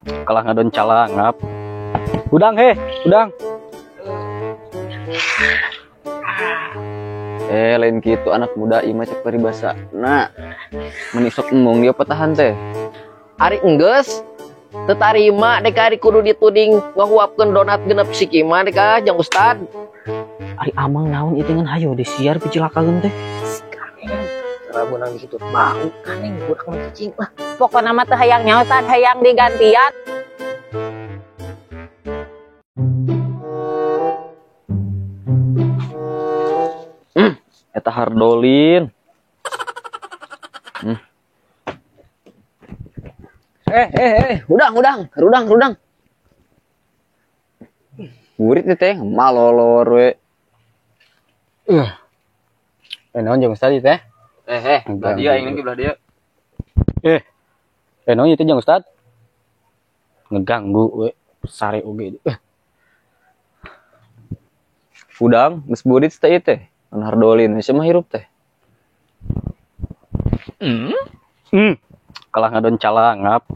Kalah ngadon calangap. Udang he, udang. Lain gitu anak muda ieu mah cek paribasa. Nah, menisok embung dia petahan teh. Ari enggeus teu tarima dek ari kudu dituding ngahuapkeun donat genep siki mah dek ah jang Ustad. Ari amang naon ieu teh ngan hayo disiar picilakaeun teh. Rabu nang di situ bau aneh budak mah cicing lah. Pokona mah teu hayang nyaho Ustad, hayang digantian. Eta hardolin. Udang, udang, rudang, rudang. Burit teh malolor we. Naon jeung Ustad ieu teh? Belah dia aing belah dia. Naon ieu teh jeung Ustad? Ngeganggu we, sare oge. Udang geus burit teh ieu teh. An hardolin geus mah hirup teh. Kalah ngadon calangap.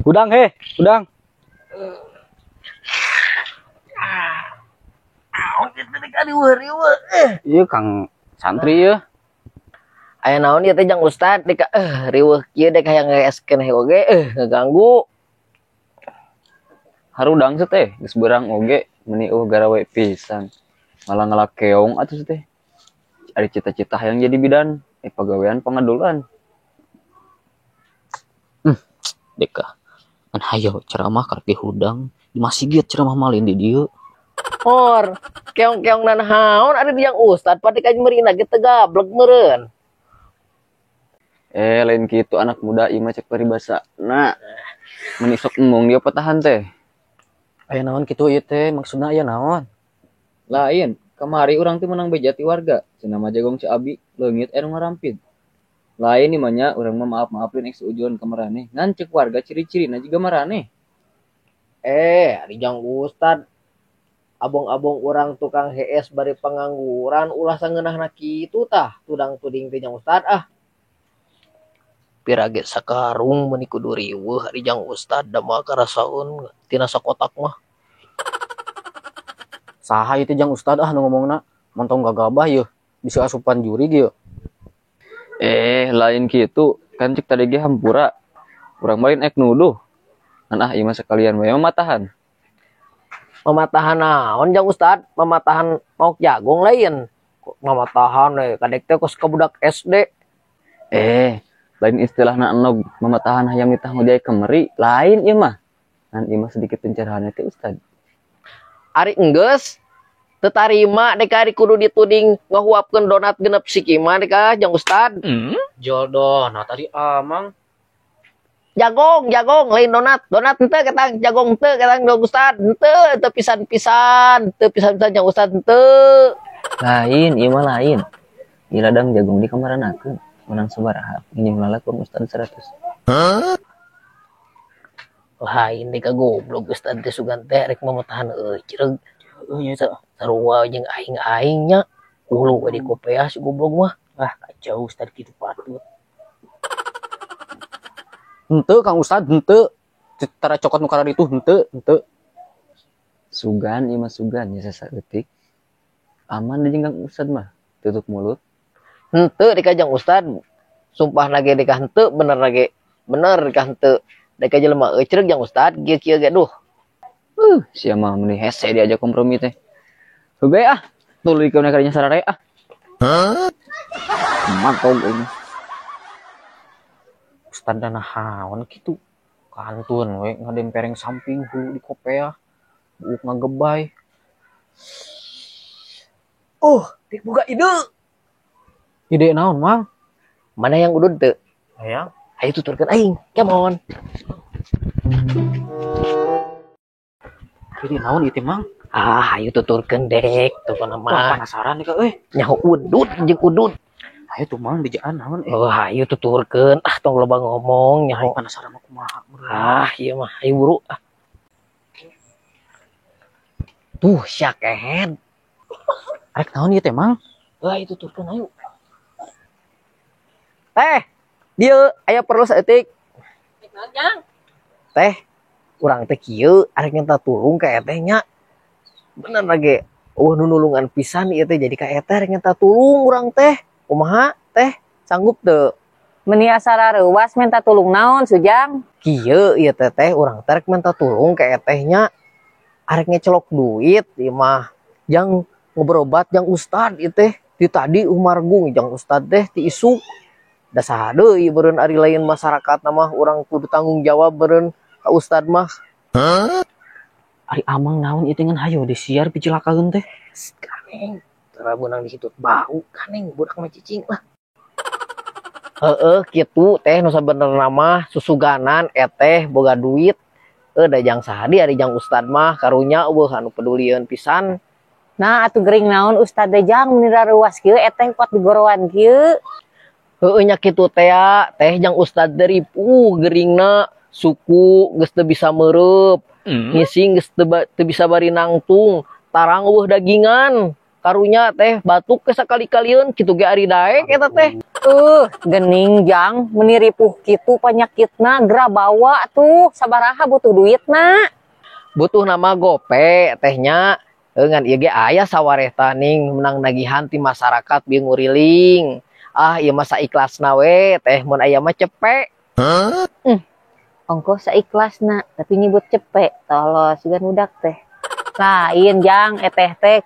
Udang he, udang. Ieu Kang santri ieu. Aya naon ieu teh jang Ustad dek riweuh kieu dek hayang ngeeskeun he oge ngeganggu. Harudang teh geus beurang oge meuni eueuh garawe pisan. Malah ngalakeong atuh teh. Ari cita-cita hayang jadi bidan, pagawean pangadulan. Deka. Kan hayo ceramah karek hudang di masjid ceramah malin di dieu. Or, keong-keong nan haon ada di yang Ustad pati ka merina ge teu gablek meureun. Lain kitu anak muda ieu mah cek paribasa. Nah, menisok embung dia petahan teh. Aya naon kitu ieu teh maksudna aya naon? Lain, kamari urang teh menang beja ti warga, cenah mah jagong Ceu Abi leungit anu ngarampit. Lain ieu mah nya urang mah maaf-maaf lain ek seujuan ka maraneh. Ngan cek warga ciri-cirina jiga maraneh. Ari jang Ustad abong-abong urang tukang HS bari pengangguran ulah sangeunahna kitu tah tudang-tuding teh jang Ustad ah. Pirage sakarung meuni kudu riweuh ari jang Ustad da mah karasaeun tina sakotak mah. Saha ieu teh jang Ustad ah nu ngomongna montong gagabah yeuh bisa asupan jurig yeuh. Lain kitu kan cek tadi ge hampura. Urang mah lain ek nuduh. Ngan ah ieu mah sekalian we mamatahan. Mamatahan naon jang Ustad? Mamatahan maok jagung lain. Mamatahan we kadek teh kos ka budak SD. Lain istilahna enog mamatahan hayam nitah ngojay kemeri, lain ieu mah. Ngan ieu mah sedikit pencerahan teh Ustad. Ari enggeus teu tarima dek ari kudu dituding ngahuapkeun donat genep siki mah dek ah jang Ustad. Jol donat tadi amang. Jagong, jagong lain donat. Donat henteu ketang, jagong henteu ketang jang Ustad. Henteu, teu pisan-pisan, teu pisan-pisan jang Ustad henteu. Lain, ieu mah lain. Ieu ladang jagung di kamaranakeun. Menang sabaraha, nginjem lalak ku Ustad 100. Hah? Lain dek goblok Ustad teh sugan teh rek mamatahan euceureg. Heuh nya eta. Sarua jeung aing-aing nya. Hulu we di kopeah si goblok mah. Ah, kacau Ustad kitu patut. Henteu Kang Ustad, henteu. Tara cokot nu kararitu henteu, henteu. Sugan ieu mah sugan nya sasaeutik. Aman deui jeung Kang Ustad mah, tutup mulut. Henteu dek jang Ustad. Sumpah nage dek henteu bener nage. Bener dek henteu. Dek jelema euceureg jang Ustad kieu-kieu ge duh. Sia mah meuni hese diajak kompromi teh. Heuh ah, tuluy keun kadinya sarare ah. Hah? Mantog ini. Ustad dana haon kitu. Kantun we ngadempereng samping hulu di kopeah. Buuk ngagebay. Oh, dik buka ide. Ide naon, Mang? Mana yang udud teu? Hayang. Ayo tuturkeun aing. Come on. Ide naon ieu teh, Mang? Ah, ayo tuturkeun dek, tuh mah. Wah, penasaran nih, euy. Nyaho udud jeung udud. Ayo tuh Mang dijaan naon Oh, ayo tuturkeun. Ah, tong loba ngomong nyaho. Ayo penasaran mah kumaha. Ah, ieu mah ayo buru ah. Tuh sia kehed. Arek naon ieu teh, Mang? Wah, ayo tuturkeun ayo. Teh, dieu aya perlu saeutik. Naon, Jang? Teh, Urang teh kieu arek minta tulung ka eteh nya. Bener lagi. Eueuh nu nulungan pisan ieu teh jadi ka eteh arek minta tulung urang teh. Kumaha teh? Sanggup teu? Meni asa rareuwas minta tulung naon Sujang? Kieu ieu teh teh urang teh rek minta tulung ka eteh nya. Arek ngecelok duit ieu mah. Jang ngoberobat jang ustad ieu teh. Ti tadi umargung jang ustad teh ti isuk. Da saha deui beureun ari lain masyarakat mah urang kudu tanggung jawab beureun ka ustad mah. Ari amang naon ieu teh ngan hayo disiar picilakaeun teh. Kaneng, tara beunang di situ bau kaneng budak mah cicing lah. Heeh kitu teh nu sabenerna mah susuganan eteh boga duit. Da jang saha di ari jang ustad mah karunya eueuh anu pedulieun pisan. Nah atuh gering naon ustad teh jang meni rareuwas kieu eteh kuat digorowan kieu. Heueuh nya kitu teh teh jang ustad teh ripuh geringna suku geus teu bisa meureub. Ngising geus teu bisa bari nangtung, tarang eueuh dagingan. Karunya teh batuk ke sakali-kalieun kitu ge ari daek eta teh. Gening jang meni ripuh kitu panyakitna geura bawa tuh sabaraha butuh duitna. Butuh nama gope teh nya. Ngan ieu ge aya sawareh ning menang nagihan ti masyarakat bieu nguriling. Ah ieu mah saikhlasna we teh mun aya mah cepek. Ongkoh saikhlasna tapi nyebut cepek tolos sugan budak teh. Lain jang eteh teh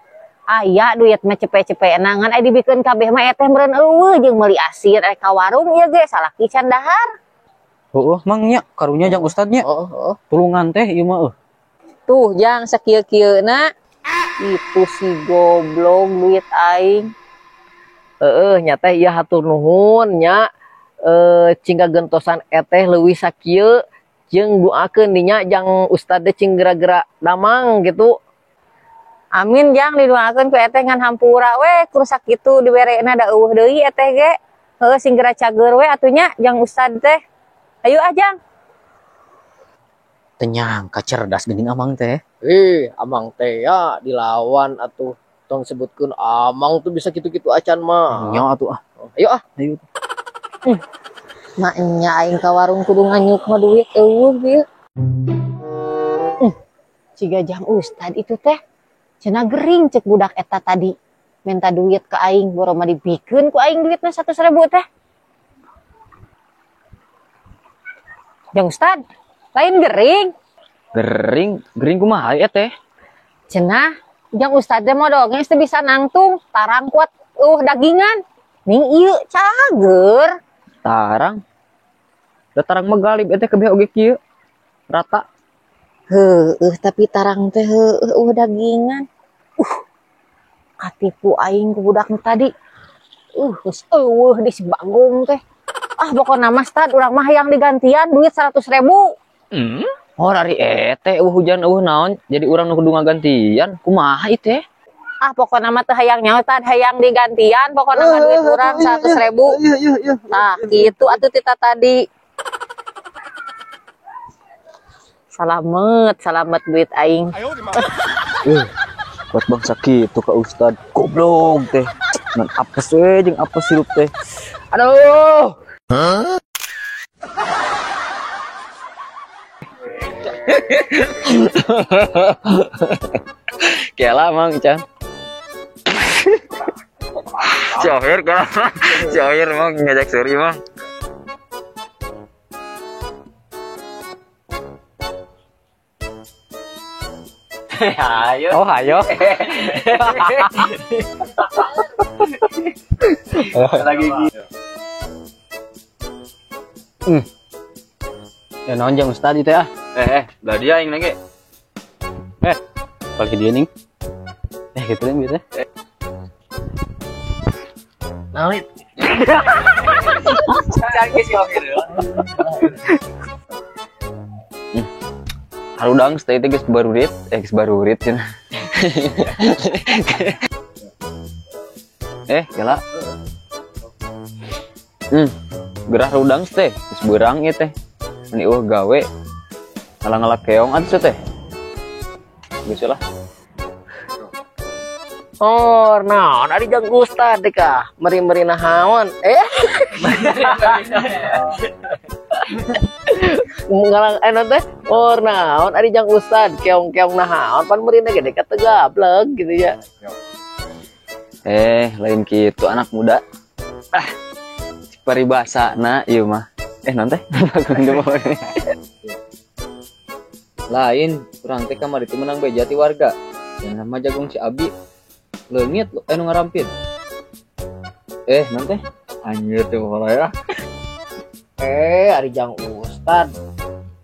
aya duit mah cepek-cepekna ngan aya dibikeun kabeh mah eteh meureun eueuh jeung meuli asin aya ka warung ieu ge salaki can dahar. Heueuh mang nya karunya jang ustad nya. Heeh. Tulungan teh ieu mah eueuh. Tuh jang sakieu-kieuna itu si goblok duit aing. Heeh nya teh ieu hatur nuhun nya cing kagentosan eteh leuwih sakieu jeung doakeun dinya jang ustad teh cing geura-geura damang gitu. Amin jang didoakeun ku eteh ngan hampura we kur sakitu diberena da eueuh deui eteh ge. Heueuh sing geura cager we atuh nya jang ustad teh. Ayo ah jang. Teu nyangka cerdas geuning amang teh. Amang teh ya dilawan atuh tong sebutkeun amang tuh bisa kitu-kitu acan mah. Nya atuh ah. Ayo ah. Ayo. Maknya aing ka warung kudu nganyuk mah duit eueuh ieu. Ciga jang ustad itu teh. Cenah gering cek budak eta tadi. Minta duit ke aing boro mah dibikeun ku aing duitna 100.000 teh. Jang ustad, lain gering. Gering, gering kumaha ieu teh? Cenah jang ustad teh modol geus teu bisa nangtung, tarang kuat dagingan. Ning ieu cager. Tarang. Da tarang mah galib eta kabeh oge kieu. Rata. Heueuh tapi tarang teh heueuh dagingan. Katipu aing ku budak nu tadi. Geus eueuh di si Bagong teh. Ah pokona mah stad urang mah hayang digantian duit 100.000. Oh ari eteh eueuh hujan eueuh naon jadi urang nu kudu ngagantian. Kumaha ieu teh? Ah pokona mah teu hayang nyaho tad hayang digantian pokona mah duit urang 100.000. Tah kitu atuh tita tadi. Salamet, salamet duit aing. Kuat bangsa kitu ka ustad. Goblok teh. Ngan apes we jeung apes hirup teh. Aduh. Kela mang Ican. Cahir kan. Cahir mang ngajak seri mang. Ayo. Oh, ayo. Lagi. Ya naon jang ustad itu ya? Belah dia aing lagi. Balik dia ning. Gitu deh gitu. Naon? Harudang stay teh geus barurit, geus barurit cenah. Gila. Gerah rudang teh, geus beurang ieu teh. Meni eueuh gawe. Ngalah-ngalah keong atuh teh. Geus lah. Oh, naon ari jang ustad teh kah? Meri-meri nahaon. Ngalang teh Oh, naon ari jang ustad keong-keong naon pan meurina gede ka teu gablek gitu ya. Lain kitu anak muda. Ah, paribasana ieu mah. Naon teh? Lain, urang teh kamari teh menang beja ti warga. Yang nama jagung si Abi. Leungit anu ngarampit. Naon teh? Anjir teh ya. Ari jang ustad.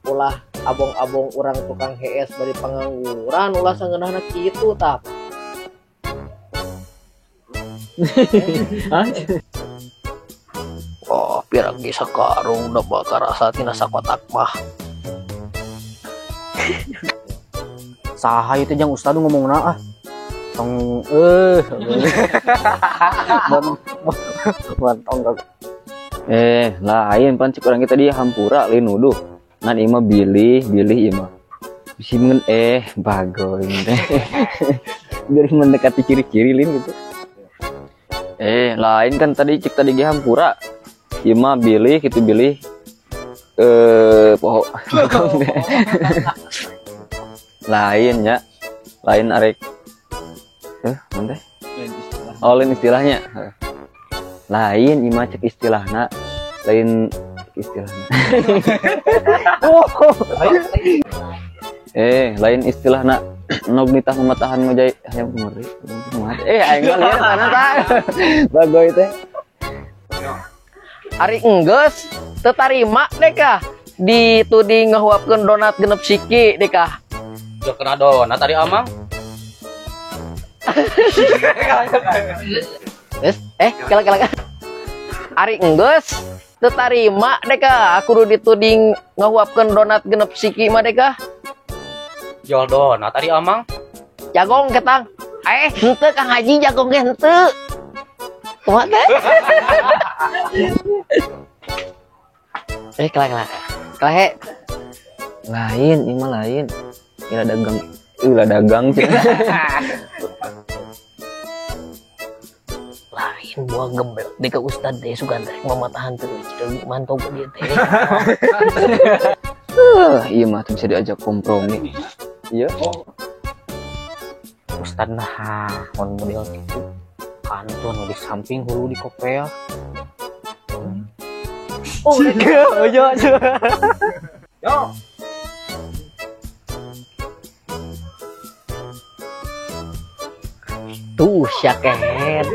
Ulah abong-abong urang tukang hees bari pangangguran ulah sangeunahna kitu tah. Oh, pirang ge sakarung da bakar asa tina sakotak mah. Saha ieu teh jang ustad ngomongna ah. Tong Montong Lain pan cik urang kita dia hampura lain nuduh. Ngan ieu mah bilih ieu mah. Bisi mun bagoy teh. Biar mendekati ciri-ciri lin gitu. Lain kan tadi cik tadi ge hampura. Ieu mah bilih kitu bilih poho. Lain nya. Lain arek. Naon teh? Oh, lain istilahnya. Lain ieu mah cek istilahna. Lain istilahna. Lain istilahna nog nitah mematahan ngojay hayam meri. Aing mah lieur mana tah. Bagoy teh. Ari enggeus teu tarima deh kah dituding ngahuapkeun donat genep siki deh kah. Jok kena donat ari amang. Terus kala-kala. Ari enggeus teu tarima deh kah kudu dituding ngahuapkeun donat genep siki mah deh kah. Jual donat ari amang. Jagong ketang. Henteu Kang Haji jagong ge henteu. Kumaha teh? Kala-kala. Kalahe. Lain, ieu mah lain. Ila dagang. Ila dagang cenah. Lain buah geblek di ka ustad teh sugan teh mamatahan teu ceuk mantog ka dieu teh. Ieu mah teu bisa diajak kompromi. Iya. Ustad nah, mun model kitu kantun di samping hulu di kopel. Oh, ojo. Yo. Tuh sia kehed.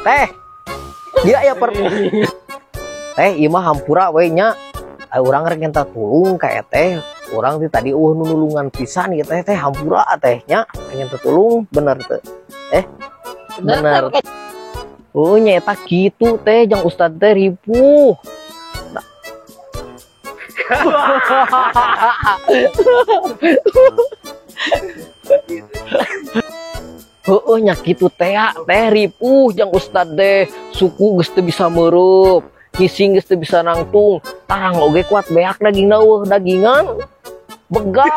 Teh. Dia aya per. Teh ieu mah hampura we nya. Urang rek minta tulung ka eteh. Urang ti tadi eueuh nu nulungan pisan ieu teh teh hampura teh nya. Pengen tulung bener teu? Bener. Oh nya eta kitu teh jang ustad teh ripuh. Heueuh nya kitu teh teh ripuh jang ustad teh suku geus teu bisa meurup, ngising geus teu bisa nangtung, tarang oge kuat beak dagingna eueuh dagingan begang.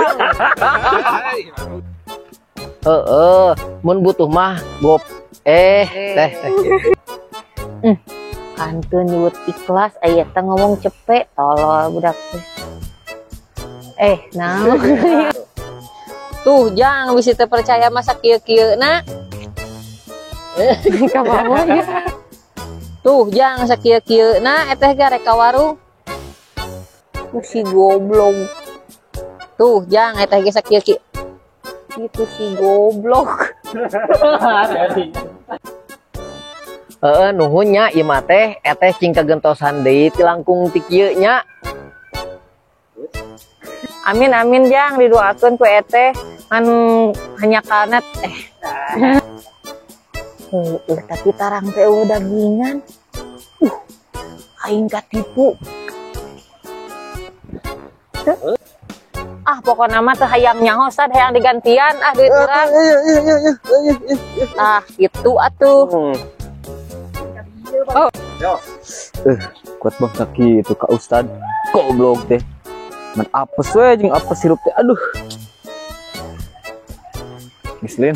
Heeh, mun butuh mah gop teh teh. Kantun nyebut ikhlas aya teh ngomong cepet tolol budak teh. Naon. Tuh jang bisi teu percaya masa kieu-kieu na. Ka bawah ya. Tuh jang sakieu-kieu na eteh ge rek ka warung. Si goblok. Tuh jang eteh ge sakieu-kieu. Itu si goblok. Heeh, nuhun nya ieu mah teh eteh cing kagentosan deui ti langkung ti kieu nya. Amin amin jang didoakeun ku eteh ngan hanya kanet tapi tarang teh eueuh dagingan. Aing katipu. Ah pokona mah teu hayang nyaho sad hayang digantian ah duit urang. Ah kitu atuh. Oh. Kuat bangsa kitu ka ustad. Goblok teh. Man apes we jeung apes hirup teh aduh. Geus lin.